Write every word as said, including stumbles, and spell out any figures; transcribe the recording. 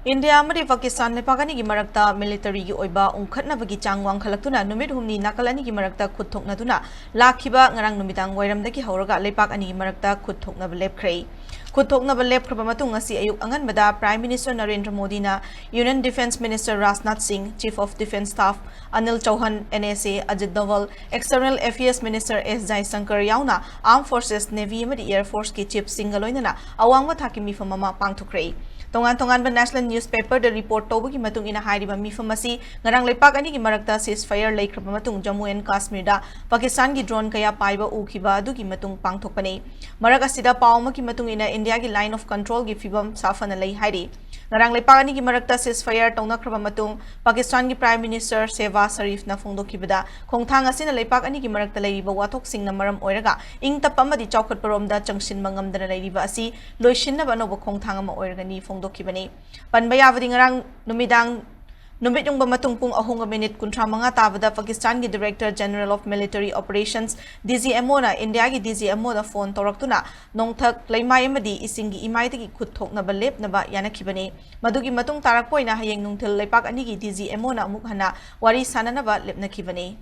India ꯑꯃꯗꯤ ꯄꯥꯀꯤꯁꯇꯥꯟ ꯂꯩꯄꯥꯛ ꯑꯅꯤꯒꯤ ꯃꯔꯛꯇ ꯃꯤꯂꯤꯇꯔꯤꯒꯤ ꯑꯣꯏꯕ ꯎꯪꯈꯠꯅꯕꯒꯤ ꯆꯥꯡ ꯋꯥꯡꯈꯠꯂꯛꯇꯨꯅ ꯅꯨꯃꯤꯠ ꯍꯨꯝꯅꯤ ꯅꯥꯀꯜ ꯑꯅꯤꯒꯤ ꯃꯔꯛꯇ ꯈꯨꯠ ꯊꯣꯛꯅꯗꯨꯅ ꯂꯥꯛꯈꯤꯕ ꯉꯔꯥꯡ ꯅꯨꯃꯤꯗꯥꯡ ꯋꯥꯏꯔꯝꯗꯒꯤ ꯍꯧꯔꯒ ꯂꯩꯄꯥꯛ ꯑꯅꯤꯒꯤ ꯃꯔꯛꯇ ꯈꯨꯠ ꯊꯣꯛꯅꯕ ꯂꯦꯞꯈ꯭ꯔꯦ꯫ ꯈꯨꯠ ꯊꯣꯛꯅꯕ ꯂꯦꯞꯈ꯭ꯔꯕ ꯃꯇꯨꯡ ꯉꯁꯤ ꯑꯌꯨꯛ ꯑꯉꯟꯕꯗ Prime Minister ꯅꯔꯦꯟꯗ꯭ꯔ ꯃꯣꯗꯤꯅ Union Defence Minister ꯔꯥꯖꯅꯥꯊ ꯁꯤꯡ, Chief of Defence Staff Anil ꯆꯧꯍꯟ, NSA Ajit ꯗꯣꯚꯜ, External Affairs Minister S ꯖꯥꯏꯁꯪꯀꯔ ꯌꯥꯎꯅ Armed Forces, Navy ꯑꯃꯗꯤ Air Force ꯀꯤ chief ꯁꯤꯡꯒ ꯂꯣꯏꯅꯅ ꯑꯋꯥꯡꯕ ꯊꯥꯛꯀꯤ ꯃꯤꯐꯝ ꯑꯃ ꯄꯥꯡꯊꯣꯛꯈ꯭ꯔꯦ꯫ ꯇꯣꯉꯥꯟ ꯇꯣꯉꯥꯟꯕ national newspaper ꯗ report ꯇꯧꯕꯒꯤ ꯃꯇꯨꯡ ꯏꯟꯅ ꯍꯥꯏꯔꯤꯕ ꯃꯤꯐꯝ ꯑꯁꯤ ꯉꯔꯥꯡ ꯂꯩꯄꯥꯛ ꯑꯅꯤꯒꯤ ꯃꯔꯛꯇ ceasefire ꯂꯩꯈ꯭ꯔꯕ ꯃꯇꯨꯡ ꯖꯝꯃꯨ ꯑꯦꯟ ꯀꯥꯁꯃꯤꯔꯗ ꯄꯥꯀꯤꯁꯇꯥꯟꯒꯤ drone ꯀꯌꯥ ꯄꯥꯏꯕ ꯎꯈꯤꯕ ꯑꯗꯨꯒꯤ ꯃꯇꯨꯡ ꯄꯥꯡꯊꯣꯛꯄꯅꯤ꯫ ꯃꯔꯛ ꯑꯁꯤꯗ ꯄꯥꯎ ꯑꯃꯒꯤ ꯃꯇꯨꯡ ꯏꯟꯅ ꯏꯟꯗꯤꯌꯥꯒꯤ line of control ꯒꯤ ꯐꯤꯕꯝ ꯁꯥꯐꯅ ꯂꯩ ꯍꯥꯏꯔꯤ꯫ ꯉꯔꯥꯡ ꯂꯩꯄꯥꯛ ꯑꯅꯤꯒꯤ ꯃꯔꯛꯇ ceasefire ꯇꯧꯅꯈ꯭ꯔꯕ ꯃꯇꯨꯡ ꯄꯥꯀꯤꯁꯇꯥꯟꯒꯤ Prime Minister ꯁꯦꯍꯕꯥꯖ ꯁꯔꯤꯐꯅ ꯐꯣꯡꯗꯣꯛꯈꯤꯕꯗ, ꯈꯣꯡꯊꯥꯡ ꯑꯁꯤꯅ ꯂꯩꯄꯥꯛ ꯑꯅꯤꯒꯤ ꯃꯔꯛꯇ ꯂꯩꯔꯤꯕ ꯋꯥꯊꯣꯛꯁꯤꯡꯅ ꯃꯔꯝ ꯑꯣꯏꯔꯒ ꯏꯪ ꯇꯞꯄ ꯑꯃꯗꯤ ꯆꯥꯎꯈꯠꯄꯔꯣꯝꯗ ꯆꯪꯁꯤꯟꯕ ꯉꯝꯗꯅ ꯂꯩꯔꯤꯕ ꯑꯁꯤ ꯂꯣꯏꯁꯤꯟꯅꯕ ꯑꯅꯧꯕ ꯈꯣꯡꯊꯥꯡ ꯑꯃ ꯑꯣꯏꯔꯒꯅꯤ ꯐꯣꯡꯗꯣꯛꯈꯤꯕꯅꯤ꯫ ꯄꯟꯕ ꯌꯥꯕꯗꯤ ꯉꯔꯥꯡ ꯅꯨꯃꯤꯗꯥꯡ ꯅꯨꯃꯤꯠ ꯌꯨꯡꯕ ꯃꯇꯨꯡ ꯄꯨꯡ ꯑꯍꯨꯝꯒ ꯃꯤꯅꯤꯠ ꯀꯨꯟꯊ꯭ꯔꯥ ꯃꯉꯥ ꯇꯥꯕꯗ ꯄꯥꯀꯤꯁꯇꯥꯟꯒꯤ Director General of Military Operations, DGMO ꯅ ꯏꯟꯗꯤꯌꯥꯒꯤ DGMO ꯗ phone ꯇꯧꯔꯛꯇꯨꯅ ꯅꯣꯡꯊꯛ, ꯂꯩꯃꯥꯏ ꯑꯃꯗꯤ ꯏꯁꯤꯡꯒꯤ ꯏꯃꯥꯏꯗꯒꯤ ꯈꯨꯠ ꯊꯣꯛꯅꯕ ꯂꯦꯞꯅꯕ ꯌꯥꯅꯈꯤꯕꯅꯤ꯫ ꯃꯗꯨꯒꯤ ꯃꯇꯨꯡ ꯇꯥꯔꯛꯄ ꯑꯣꯏꯅ ꯍꯌꯦꯡ ꯅꯨꯡꯊꯤꯜ ꯂꯩꯄꯥꯛ ꯑꯅꯤꯒꯤ DGMO ꯅ ꯑꯃꯨꯛ ꯍꯟꯅ ꯋꯥꯔꯤ ꯁꯥꯅꯅꯕ ꯂꯦꯞꯅꯈꯤꯕꯅꯤ꯫